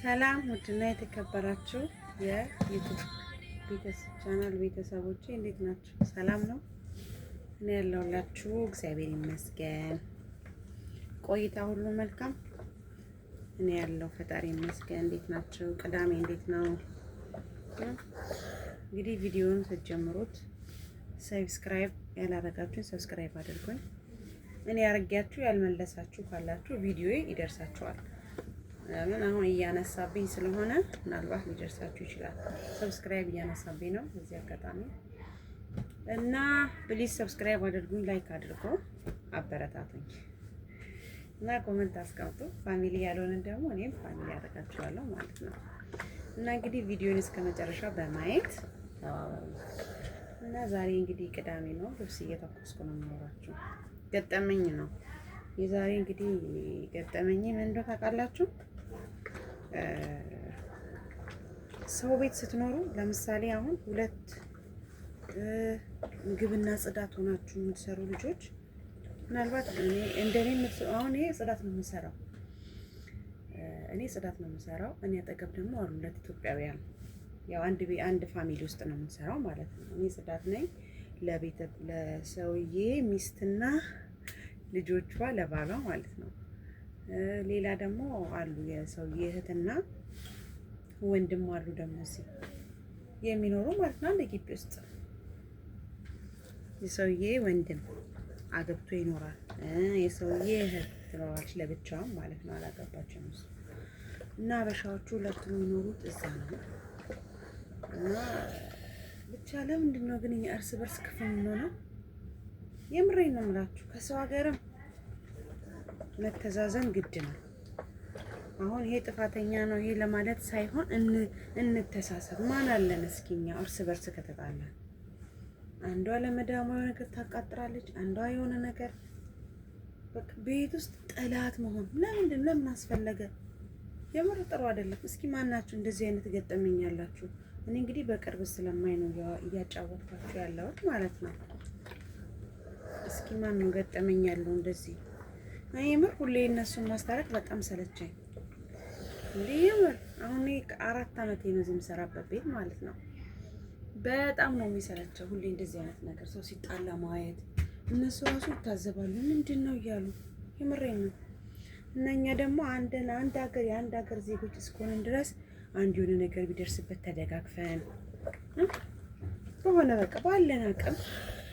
ሰላም ውድና የተከበራችሁ የ YouTube ቻናል ቤተሰቦቼ እንዴት ናችሁ? ሰላም ነው? እኔ ያለሁላችሁ እግዚአብሔር ይመስገን። ቆይታ ሁሉ መልካም። እኔ ያለው ፈጣሪ ይመስገን። እንዴት ናችሁ? ቅዳሜ እንዴት ነው? እንግዲህ ቪዲዮውን ስትጀምሩት subscribe ያላረጋችሁን subscribe አድርጉኝ። እኔ ያረጊያችሁ ያልመለሳችሁ ካላችሁ ቪዲዮ ይደርሳችኋል። ለምን አሁን እያነሳብኝ ስለሆነ ምናልባት ሊደርሳችሁ ይችላል። Subscribe እያነሳብኝ ነው በዚህ አጋጣሚ እና please subscribe አድርጉኝ፣ like አድርጎ አበረታቱኝ እና comment አስቀምጡ። Family ያልሆንን ደግሞ እኔም family ያደርጋችኋለሁ ማለት ነው። እና እንግዲህ ቪዲዮን እስከ መጨረሻ በማየት ተባበሩ። እና ዛሬ እንግዲህ ቅዳሜ ነው፣ ልብስ እየተኮስኩ ነው የማወራችሁ። ገጠመኝ ነው የዛሬ እንግዲህ ገጠመኝ ምን እንደው ታውቃላችሁ? ሰው ቤት ስትኖሩ ለምሳሌ አሁን ሁለት ምግብና ጽዳት ሆናችሁ የምትሰሩ ልጆች ምናልባት እኔ እንደኔ አሁን ይሄ ጽዳት ነው የምሰራው፣ እኔ ጽዳት ነው የምሰራው። እኔ አጠገብ ደግሞ አሉ ሁለት ኢትዮጵያውያን፣ ያው አንድ family ውስጥ ነው የምንሰራው ማለት ነው። እኔ ጽዳት ነኝ ለቤተ ለሰውዬ ሚስትና ልጆቿ ለባሏ ማለት ነው። ሌላ ደግሞ አሉ የሰውዬ እህትና ወንድም አሉ ደግሞ እዚህ የሚኖሩ ማለት ነው። አንድ ግቢ ውስጥ የሰውዬ ወንድም አገብቶ ይኖራል። የሰውዬ እህት ትኖራለች ለብቻዋም ማለት ነው። አላገባችም እሱ እና አበሻዎቹ ሁለቱም የሚኖሩት እዛ ነው። እና ብቻ ለምንድን ነው ግን እኛ እርስ በርስ ክፉ የምንሆነው? የምሬን ነው የምላችሁ። ከሰው ሀገርም መተዛዘን ግድ ነው። አሁን ይሄ ጥፋተኛ ነው ይሄ ለማለት ሳይሆን እንተሳሰብ። ማን አለን እስኪ እኛ እርስ በርስ ከተጣላን፣ አንዷ ለመዳሟ የሆነ ነገር ታቃጥራለች፣ አንዷ የሆነ ነገር በቃ ቤት ውስጥ ጠላት መሆን ለምንድን ለምን አስፈለገ? የምር ጥሩ አይደለም። እስኪ ማናችሁ እንደዚህ አይነት ገጠመኝ ያላችሁ? እኔ እንግዲህ በቅርብ ስለማይ ነው እያጫወትኳችሁ ያለሁት ማለት ነው። እስኪ ማን ነው ገጠመኝ ያለው እንደዚህ? እኔ የምር ሁሌ እነሱን ማስታረቅ በጣም ሰለቸኝ። እንዴ የምር አሁን እኔ 4 አመት ነው እዚህ የምሰራበት ቤት ማለት ነው። በጣም ነው የሚሰለቸው ሁሌ እንደዚህ አይነት ነገር ሰው ሲጣላ ማየት። እነሱ ራሱ ይታዘባሉ ምንድን ነው እያሉ፣ የምሬን ነው። እና እኛ ደግሞ አንድ አንድ ሀገር የአንድ ሀገር ዜጎች እስከሆንን ድረስ አንድ የሆነ ነገር ቢደርስበት ተደጋግፈን በሆነ በቃ ባለን አቅም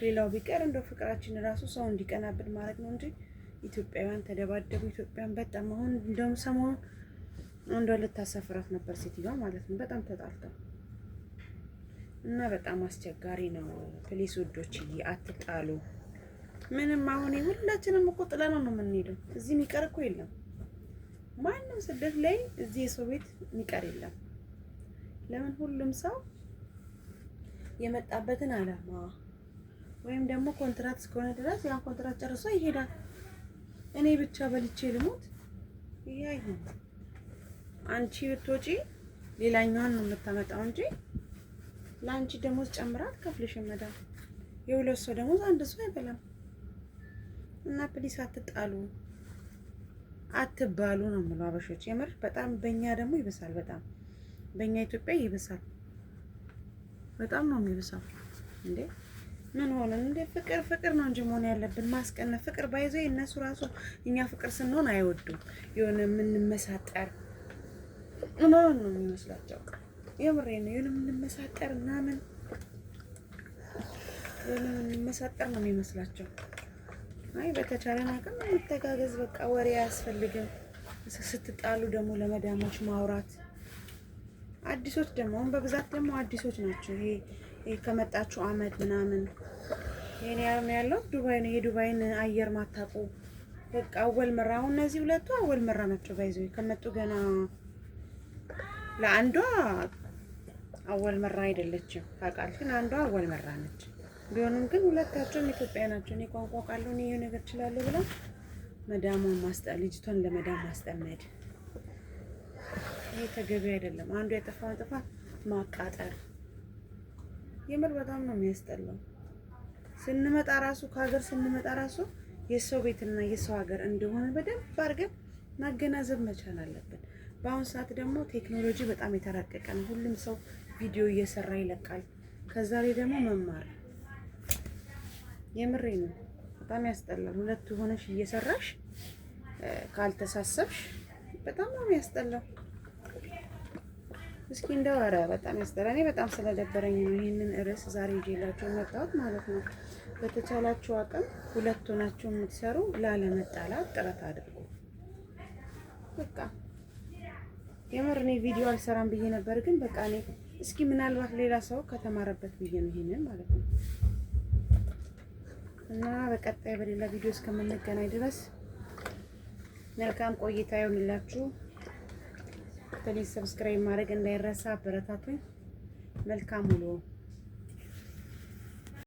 ሌላው ቢቀር እንደው ፍቅራችን ራሱ ሰው እንዲቀናብን ማድረግ ነው እንጂ ኢትዮጵያውያን ተደባደቡ። ኢትዮጵያን በጣም አሁን እንደውም ሰሞኑን አንዷ ልታሰፍራት ነበር ሴትዮዋ ማለት ነው። በጣም ተጣልተው እና በጣም አስቸጋሪ ነው። Please ውዶችዬ አትጣሉ። ምንም አሁን ሁላችንም እኮ ጥለነው ነው የምንሄደው። እዚህ የሚቀር እኮ የለም። ማንም ስደት ላይ እዚህ የሰው ቤት የሚቀር የለም። ለምን ሁሉም ሰው የመጣበትን አላማ ወይም ደግሞ ኮንትራት እስከሆነ ድረስ ያን ኮንትራት ጨርሶ ይሄዳል። እኔ ብቻ በልቼ ልሙት፣ ይሄ አይሆንም። አንቺ ብትወጪ ሌላኛዋን ነው የምታመጣው እንጂ ለአንቺ ደሞዝ ጨምራ አትከፍልሽም። መዳም የሁለት ሰው ደሞዝ አንድ ሰው አይበላም። እና please አትጣሉ፣ አትባሉ ነው የምለው አበሾች። የምር በጣም በእኛ ደግሞ ይብሳል። በጣም በእኛ ኢትዮጵያ ይብሳል። በጣም ነው የሚብሳው። እንዴ ምን ሆነን እንዴ? ፍቅር ፍቅር ነው እንጂ መሆን ያለብን ማስቀነ ፍቅር ባይዘ እነሱ ራሱ እኛ ፍቅር ስንሆን አይወዱም። የሆነ የምንመሳጠር ምናምን ነው የሚመስላቸው። የምሬ ነው። የሆነ የምንመሳጠር ምናምን የሆነ የምንመሳጠር ነው የሚመስላቸው። አይ በተቻለን አቅም እንተጋገዝ። በቃ ወሬ አያስፈልግም። ስትጣሉ ደግሞ ለመዳሞች ማውራት። አዲሶች ደግሞ አሁን በብዛት ደግሞ አዲሶች ናቸው። ይሄ ከመጣችሁ አመት ምናምን ይሄን ያለው ዱባይ ነው። የዱባይን አየር ማታውቁ በቃ أول مرة። አሁን እነዚህ ሁለቱ أول مرة ናቸው። ባይዘው ከመጡ ገና ለአንዷ أول مرة አይደለችም ታውቃለች፣ ግን አንዷ أول مرة ነች። ቢሆንም ግን ሁለታቸውም ኢትዮጵያ ናቸው። እኔ ቋንቋ ቃለሁ እኔ ይሄ ነገር እችላለሁ ብላ መዳሟን ልጅቷን ለመዳም ማስጠመድ ይሄ ተገቢ አይደለም። አንዱ ያጠፋውን ጥፋት ማቃጠር የምር በጣም ነው የሚያስጠላው። ስንመጣ ራሱ ከሀገር ስንመጣ ራሱ የሰው ቤትና የሰው ሀገር እንደሆነ በደንብ አድርገን ማገናዘብ መቻል አለብን። በአሁኑ ሰዓት ደግሞ ቴክኖሎጂ በጣም የተራቀቀ ነው። ሁሉም ሰው ቪዲዮ እየሰራ ይለቃል። ከዛ ላይ ደግሞ መማር የምሬ ነው። በጣም ያስጠላል። ሁለቱ ሆነሽ እየሰራሽ ካልተሳሰብሽ በጣም ነው የሚያስጠላው። እስኪ እንደው ኧረ በጣም ያስጠላል። እኔ በጣም ስለደበረኝ ነው ይህንን ርዕስ ዛሬ ይዤላችሁ የመጣሁት ማለት ነው። በተቻላችሁ አቅም ሁለት ሆናችሁ የምትሰሩ ላለመጣላት ጥረት አድርጉ። በቃ የምር እኔ ቪዲዮ አልሰራም ብዬ ነበር፣ ግን በቃ እኔ እስኪ ምናልባት ሌላ ሰው ከተማረበት ብዬ ነው ይሄንን ማለት ነው። እና በቀጣይ በሌላ ቪዲዮ እስከምንገናኝ ድረስ መልካም ቆይታ ይሁንላችሁ። Please subscribe ማድረግ እንዳይረሳ፣ አበረታቱኝ። መልካም ውሎ።